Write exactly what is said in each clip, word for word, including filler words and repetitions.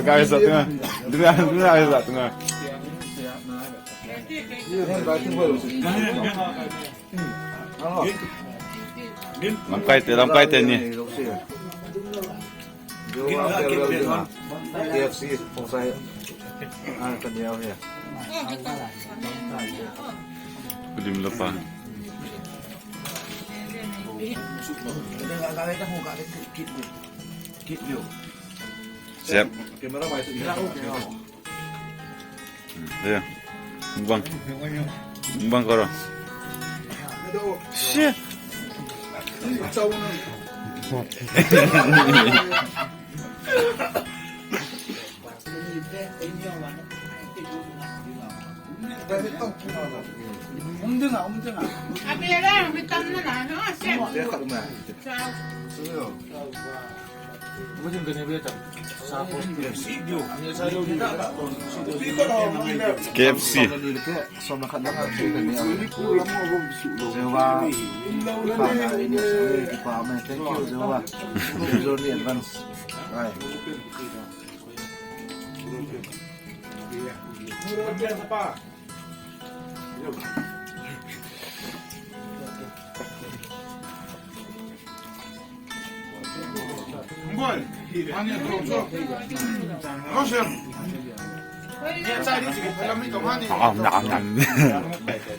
Guys, satu nga. Dua, dua, satu nga. Lamkai te, lamkai te ni. K F C, Pongsai. Ah, kan dia ya. Lim lepa. Siap. Hmm, ya. Mukbang. Mukbang koro. Shit. K F C.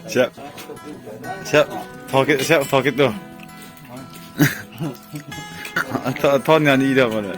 Siap. Siap. Thokit, siap, thokit tu. Tho, tho ni ani ida mana.